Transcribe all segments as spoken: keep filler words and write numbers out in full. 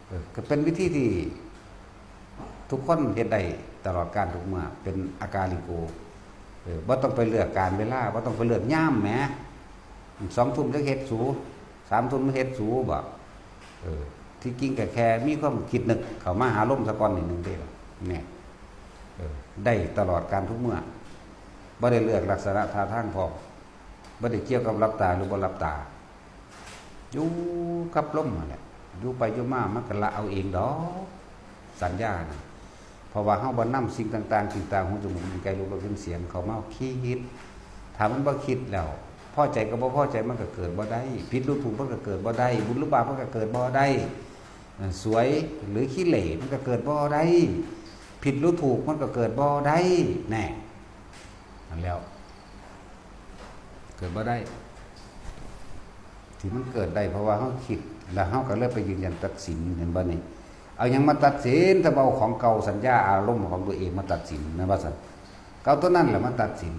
เออ ก็เป็นวิธีที่ทุกคนเฮ็ดได้ตลอดกาลทุกเมื่อ เป็นอากาลิโก เออ บ่ต้องไปเลือกกาลเวลา บ่ต้องไปเลือกยามแหม สองทุ่มจักเฮ็ดสู สามทุ่มเฮ็ดสูบ่ เออ ที่จริงก็แค่มีความคิดนึกเข้ามาหาลมซะก่อนนิดนึงเด้ล่ะ เนี่ย เออ ได้ตลอดกาลทุกเมื่อ บ่ได้เลือกลักษณะท่าทางพร้อม บ่ได้เกี่ยวกับหลับตาหรือบ่หลับตา อยู่กับลมนั่นแหละ อยู่ไปอยู่มามันก็ละเอาเองดอก สัญญานะ เพราะว่าเฮาบ่นำสิ่งต่างๆ ที่ตา หู จมูก ลิ้น กาย รส รส กลิ่น เสียง เข้ามาคิด ถ้ามันบ่คิดแล้ว พอใจกับบ่พอใจมันก็เกิดบ่ได้ ผิดหรือถูกมันก็เกิดบ่ได้ บุญหรือบาปมันก็เกิดบ่ได้ เอ่อ สวยหรือขี้เหร่มันก็เกิดบ่ได้ ผิดหรือถูกมันก็เกิดบ่ได้ แน่ นั่นแล้ว เกิดบ่ได้ ที่มันเกิดได้เพราะว่าเฮาคิด แล้วเฮาก็เลยไปยืนยันตัดสิน เห็นบ่นี่ เอาหยังมาตัดสิน ถ้าบ่เอาของเก่า สัญญาอารมณ์ของตัวเองมาตัดสิน แม่นบ่ซั่น ก็เอาตัวนั้นแหละมาตัดสิน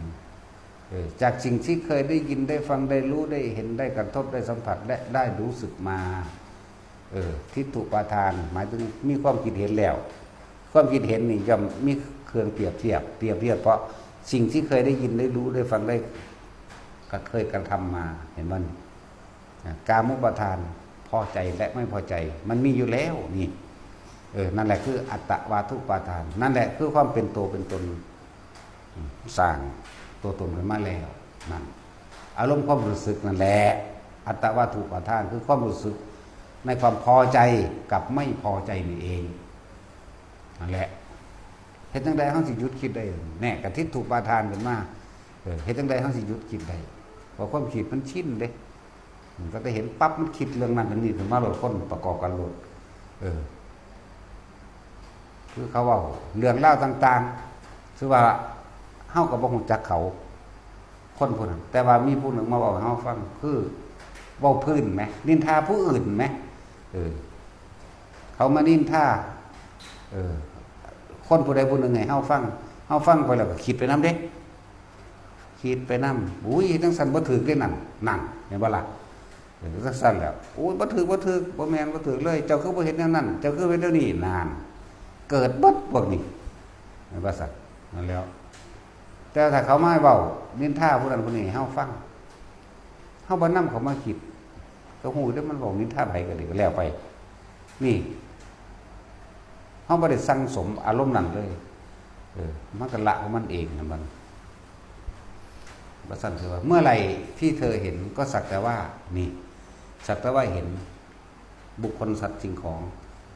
เออ จากสิ่งที่เคยได้ยินได้ฟังได้รู้ได้เห็นได้กระทบได้สัมผัสและได้รู้สึกมา เออ ทิฏฐุปาทาน หมายถึงมีความคิดเห็นแล้ว ความคิดเห็นนี่ย่อมมีเครื่องเปรียบเทียบ เปรียบเทียบเพราะสิ่งที่เคยได้ยินได้รู้ได้ฟังได้ ก็เคยกระทำมา เห็นบ่นี่ อ่ะ กามุปาทาน พอใจและไม่พอใจ มันมีอยู่แล้วนี่ เออ นั่นแหละคืออัตตวาทุปาทาน นั่นแหละคือความเป็นตัวเป็นตน อืม สร้างตัวตนขึ้นมาแล้ว นั่น อารมณ์ความรู้สึกนั่นแหละ อัตตวาทุปาทาน คือความรู้สึกในความพอใจกับไม่พอใจนี่เอง นั่นแหละ เฮ็ดจั่งใดเฮาสิหยุดคิดได้ แน่ กะทิฏฐุปาทานขึ้นมา เออ เฮ็ดจั่งใดเฮาสิหยุดคิดได้ เพราะความคิดมันชินเด้ มันก็ได้เห็นปั๊บมันคิดเรื่องนั้นเรื่องนี้ขึ้นมาโลด คนประกอบกันโลด เออ คือเขาเว้าเรื่องราวต่างๆ คือว่าเฮาก็บ่ฮู้จักเขา คนผู้นั้น แต่ว่ามีผู้หนึ่งมาเว้าให้เฮาฟัง คือเว้าพื้นแหม นินทาผู้อื่นแหม เออ เขามานินทา เออ คนผู้ใดผู้หนึ่งให้เฮาฟัง เฮาฟังไปแล้วก็คิดไปนำเด้ คิดไปนำ อุ้ย จั่งซั้นบ่ถูกเด้นั่น นั่น เห็นบ่ล่ะ เออ จั่งซั้นแหละ โอ้ย บ่ถูก บ่ถูก บ่แม่น บ่ถูกเลย เจ้าคือบ่เฮ็ดแนวนั้น เจ้าคือเฮ็ดแนวนี้ นั่น เกิดเบิดพวกนี้ เห็นบ่ซั่น นั่นแหล้ว แต่ถ้าเขามาเว้านินทาผู้นั้นผู้นี้ให้เฮาฟัง เฮาบ่นำเขามาคิด ก็ฮู้เด้มันเว้านินทาไผก็ดี ก็แล้วไป นี่ เฮาบ่ได้สั่งสมอารมณ์นั้นเลย เออ มันก็ละของมันเองนะมัน ว่าซั่นคือว่า เมื่อไหร่ที่เธอเห็นก็สักแต่ว่า นี่ สักแต่ว่าเห็น บุคคลสัตว์สิ่งของ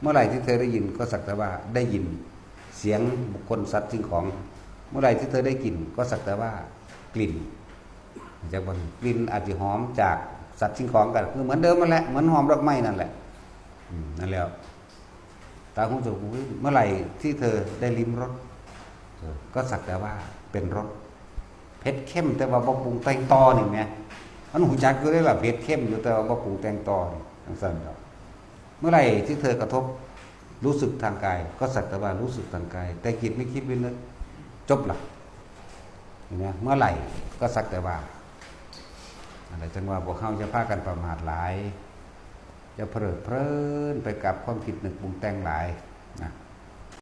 เมื่อไหร่ที่เธอได้ยินก็สักแต่ว่าได้ยิน เสียงบุคคลสัตว์สิ่งของ เมื่อไหร่ที่เธอได้กลิ่นก็สักแต่ว่ากลิ่น จากบนกลิ่นอาจจะหอมจากสัตว์สิ่งของก็คือเหมือนเดิมนั่นแหละ เหมือนหอมดอกไม้นั่นแหละ อืม นั่นแหละ ตาหูจมูก เมื่อไหร่ที่เธอได้ลิ้มรส เออ ก็สักแต่ว่าเป็นรส เผ็ดเค็มแต่ว่าบ่ปรุงแต่งต่อนี่แหม มันฮู้จักอยู่เด้ล่ะ เผ็ดเค็มอยู่แต่ว่าบ่ปรุงแต่งต่อนี่ จั่งซั่นดอก เมื่อไหร่ที่เธอกระทบรู้สึกทางกาย ก็สักแต่ว่ารู้สึกทางกาย แต่จิตไม่คิดไม่นึก จบละ เห็นไหม เมื่อไหร่ก็สักแต่ว่า อะไรจั่งว่าพวกเฮาอย่าพากันประมาทหลาย อย่าเพลิดเพลินไปกับความคิดนึกปรุงแต่งหลายนะ